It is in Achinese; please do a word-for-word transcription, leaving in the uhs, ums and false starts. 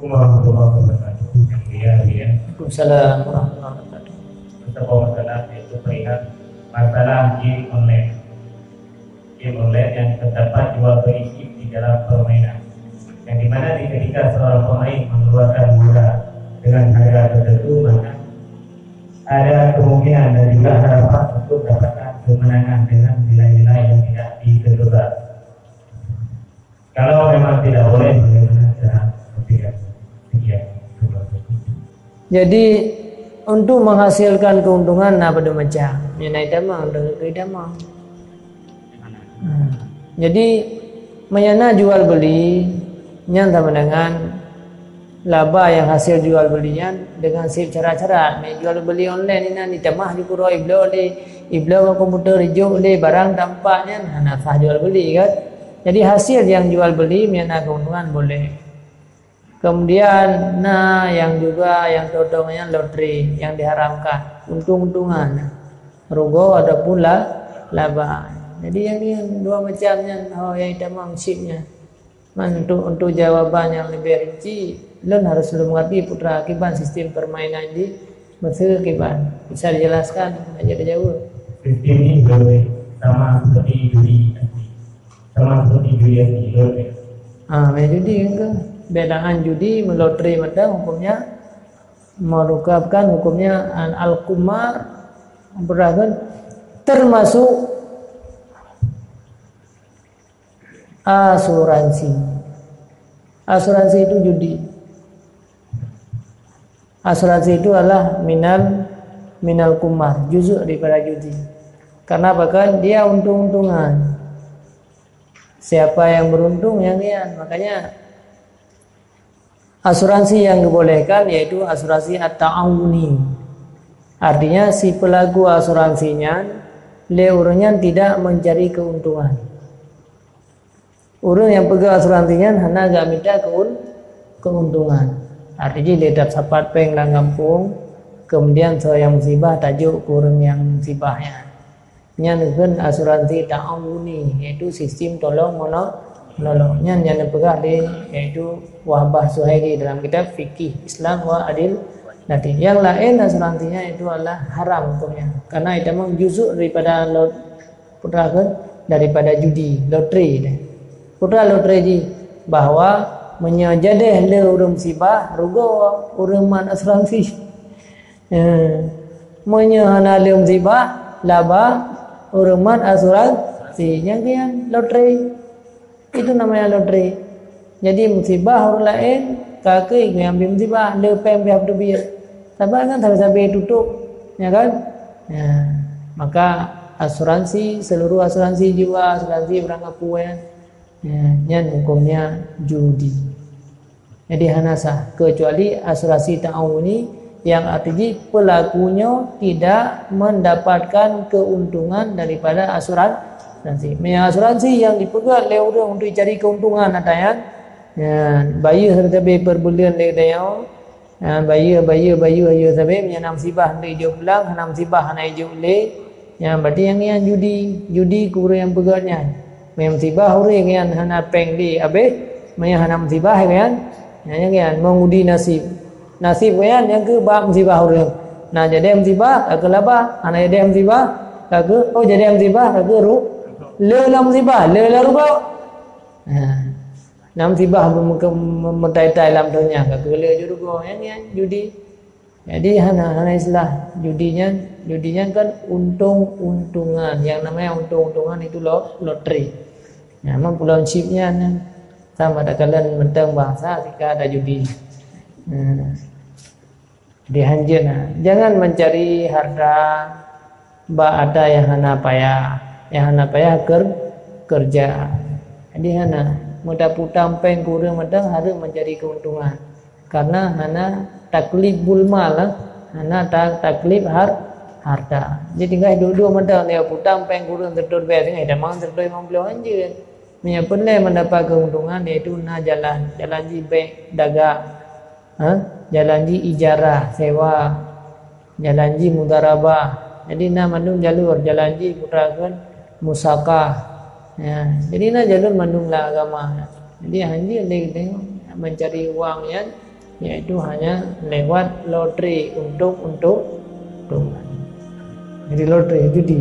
Warahmatullahi wabarakatuh. Yang mulia, ya. Waalaikumsalam warahmatullahi wabarakatuh. Kita bawa masalah, yaitu perihal masalah game online. Game online yang terdapat jual beli chip di dalam permainan. Yang dimana di ketika seorang pemain mengeluarkan bola dengan harga tertentu, maka ada kemungkinan dan juga harapan untuk dapatkan kemenangan dengan nilai-nilai yang tidak ditentukan. Kalau memang tidak boleh, bagaimana cara membedakan? Sekian. Terima kasih. Jadi, untuk menghasilkan keuntungan na padum macam. Nyang na itamong, deungon itamong. Ha. Jadi, meunyo na jual beli, nyan sama dengan laba nyang hasil jual beli nyan dengan syiek syarat-syarat. Meujual beli online inan itamah jikuro ibloe lé, ibloe ngon komputer ijok lé barang tampak nyan, hana sah jual beli kan. Jadi hasil nyang jual beli meunyo na keuntungan boleh. Kemudian na nyang juga nyang todong nyan loteri nyang diharamkan, untung-untungan, rugoe ataupun la-, laba. Jadi nyang ni dua macam nyan, oh, nyang itamong chip nyan. Man, untuk, untuk jawaban nyang leubeh rinci, lôn harus lôn mengerti putra kiban sistem permainan jih, meuseu kiban. Bisa dijelaskan, hana jeuet jaweueb. Sistem ni lebih sama seperti judi asli. Sama seperti judi asli, lôn. Ah, main judi kan. Bedaan judi, meloteri mantong hukumnya, merupakan hukumnya al-, al-qumar, beragam, termasuk asuransi. Asuransi itu judi. Asuransi itu adalah minal, minal qumar, juzuk daripada judi. Karena apa kan? Dia untung-untungan. Siapa yang beruntung, yang nyan. Makanya, asuransi yang dibolehkan yaitu asuransi at-ta'awuni. Artinya, si pelaku asuransi nyan, lé ureuëng nyan tidak mencari keuntungan. Ureuëng nyang peugah asuransi nyan hana geumita keun-, keuntungan. Artinya, lé that sapat péng lam gampông, kemudian soe nyang musibah tajok keu ureuëng nyang musibah nyan. Nyan kheun asuransi ta'awuni, yaitu sistem tolong meno-, menolong. Nyan nyang neupeugah lé, yaitu Wahbah Suhaili dalam kitab Fikih Islam wa Adil. Nanti nyang laén asuransinya itu adalah haram hukumnya. Karena itu memang juzuk daripada lot-, putra kheun, daripada judi, loteri deh. Putra loteri jih, bahwa meunyoe jadeh le ureuëng musibah, rugoe ureuëng mat asuransi. Eh, meunyoe hana le musibah, laba ureuëng mat asuransi, nyang keuyan loteri. Itu namanya loteri. Jadi musibah ureuëng laén, ka keuh nyang bi musibah, le péng pih teubiet. Sabab kan sabe-sabe tutup, ya kan? Ya, maka asuransi, seluruh asuransi jiwa, asuransi barang kapeue, ya, nyan hukumnya judi. Jadi hana sah, kecuali asuransi ta'awuni yang artinya pelakunya tidak mendapatkan keuntungan daripada asuransi. Meunyo asuransi yang dipeugah lé ureuëng untuk cari keuntungan ata nyan, ya, bayeue sabe-sabe per buleuen lé geutanyoe, ya, bayeue, bayeue, bayeue, bayeue sabe, meunyo na musibah untuk ijok pulang, hana musibah hana ijok lé, nyan berarti nyang nyan judi, judi keu ureuëng nyang peugah nyan. Meunyo musibah ureuëng nyan hana péng lé abéh, meunyo hana musibah nyan, nyan, nyan, nyan, mengudi nasib. Nasib nyan, nyan keuh bak musibah ureuëng. Na jadeh musibah, ka keuh laba, hana jadeh musibah, ka keuh, oh, jadeh musibah, ka keuh ru-, le lam musibah, le lam rugoe. Ha. Na musibah meutai-tai lam donya, ka keuh le ju rugoe. Nyan, nyan, judi. Jadi hana, hana istilah judi nyan, judi nyan kan untung-untungan. Yang namanya untung-untungan itu lo-, loteri. Nah, memang pulang chip nyan, nyan. Sama takalon mantong bahasa sika ada judi. Nah. Jadi hanjeut nah. Jangan mencari harta bak ata nyang hana payah, nyang hana payah ker-, kerja. Jadi hana, meutaputang péng keu ureuëng mantong hareuem mencari keuntungan. Karena hana taklif bulmal lah, hana ta-, taklif har-, harta. Jadi tinggai duek-duek mantong dia putang péng keu ureuëng seratus ribèe, tinggai tamong seratus limong ploh hanjeut. Meunyo peureulée mendapat keuntungan, yaitu na jalan, jalan jih bék dagang, ha? Jalan jih ijarah, sewa, jalan jih mudarabah. Jadi na mandum jalur, jalan jih putra kheun musakah. Ya, jadi na jalur mandum lam agama. Jadi hanjeut lé tengok mencari uang nyan yaitu hanya lewat lotre untuk, untuk, untuk. Jadi lotre, judi.